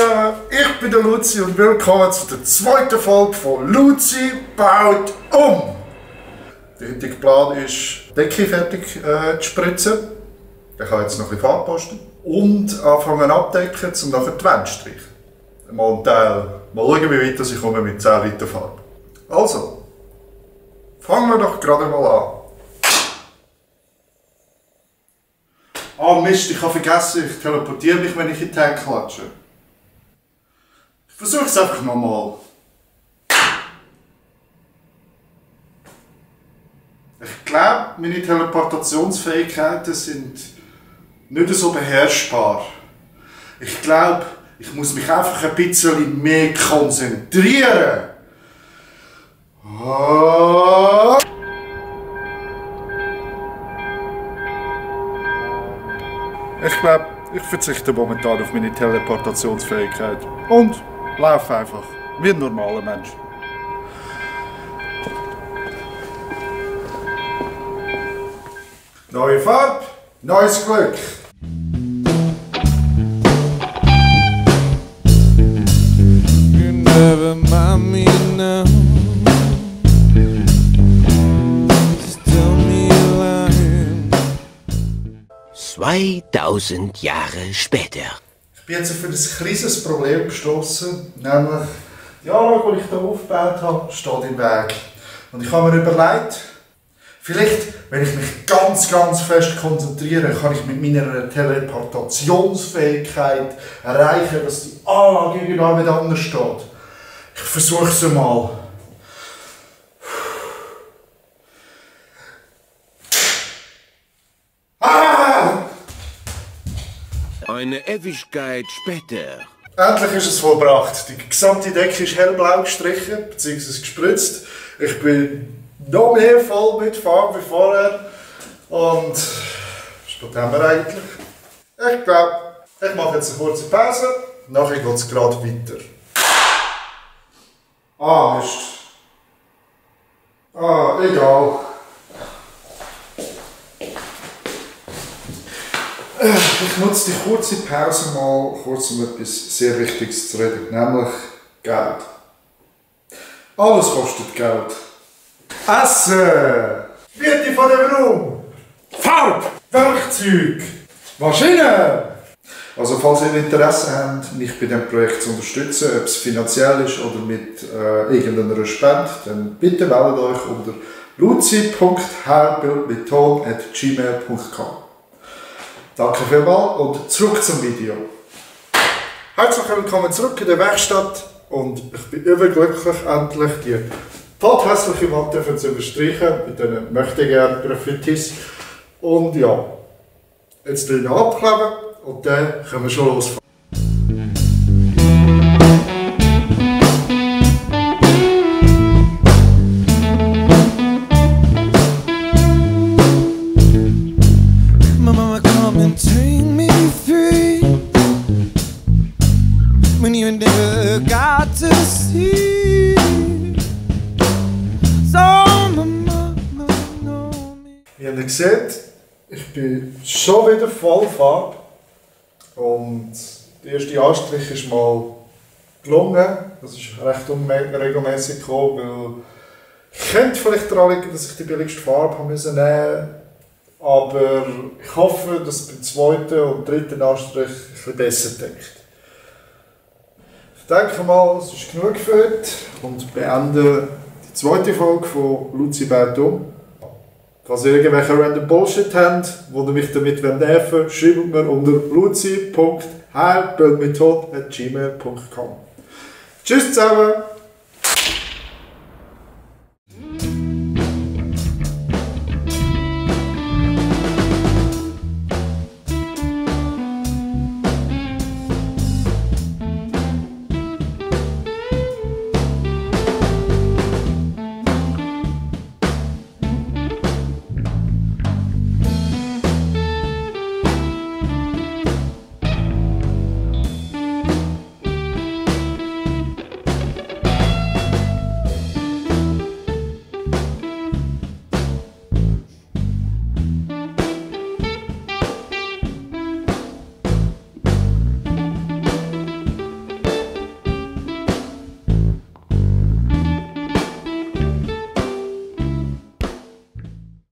zusammen, ich bin der Luzi und willkommen zu der zweiten Folge von Luzi baut um. Der heutige Plan ist, die Decke fertig zu spritzen. Ich kann jetzt noch ein bisschen Farbe posten. Und anfangen abdecken, um nachher die Wände zu streichen. Mal schauen, wie weit ich komme mit 10 Liter Farbe. Also, fangen wir doch gerade mal an. Ah Mist, ich habe vergessen, ich teleportiere mich, wenn ich in den Tank klatsche. Ich versuche es einfach nochmal. Ich glaube, meine Teleportationsfähigkeiten sind nicht so beherrschbar. Ich glaube, ich muss mich einfach ein bisschen mehr konzentrieren. Oh. Ich glaube, ich verzichte momentan auf meine Teleportationsfähigkeit und laufe einfach wie ein normaler Mensch. Neue Farbe, neues Glück. You never mind me now. Just tell me you're lying. 2000 Jahre später. Ich bin jetzt auf ein kleines Problem gestoßen, nämlich die Anlage, die ich hier aufgebaut habe, steht im Weg. Und ich habe mir überlegt, vielleicht, wenn ich mich ganz fest konzentriere, kann ich mit meiner Teleportationsfähigkeit erreichen, dass die Anlage irgendwann wieder anders steht. Ich versuche es mal. Eine Ewigkeit später. Endlich ist es vollbracht. Die gesamte Decke ist hellblau gestrichen bzw. gespritzt. Ich bin noch mehr voll mit Farbe wie vorher. Und was haben wir eigentlich? Ich glaube, ich mache jetzt eine kurze Pause. Nachher geht es gerade weiter. Ah, Mist. Ah, egal. Ich nutze die kurze Pause mal kurz, um etwas sehr Wichtiges zu reden, nämlich Geld. Alles kostet Geld. Essen! Miete von dem Raum! Farbe! Werkzeug! Maschinen! Also falls ihr Interesse habt, mich bei diesem Projekt zu unterstützen, ob es finanziell ist oder mit irgendeiner Spende, dann bitte meldet euch unter luzi.hbildmitton@gmail.com. Danke vielmals und zurück zum Video. Herzlich willkommen zurück in der Werkstatt und ich bin überglücklich, endlich die tothässliche Wand zu überstreichen mit diesen möchtegern Graffitis. Und ja, jetzt tun wir abkleben und dann können wir schon losfahren. Take me free when you never got to see. So mama know me. Wie ihr seht, ich bin schon wieder voll Farbe und der erste Anstrich ist mal gelungen. Das ist recht unregelmäßig gekommen, weil ich könnte vielleicht daran liegen, dass ich die billigste Farbe nehmen musste. Aber ich hoffe, dass beim zweiten und dritten Anstrich ein bisschen besser denkt. Ich denke mal, es ist genug für heute und beende die zweite Folge von Luzi baut um. Falls ihr irgendwelche random Bullshit habt, wo ihr mich damit nerven wollt, schreibt mir unter luzi.hbildmitton@gmail.com. Tschüss zusammen!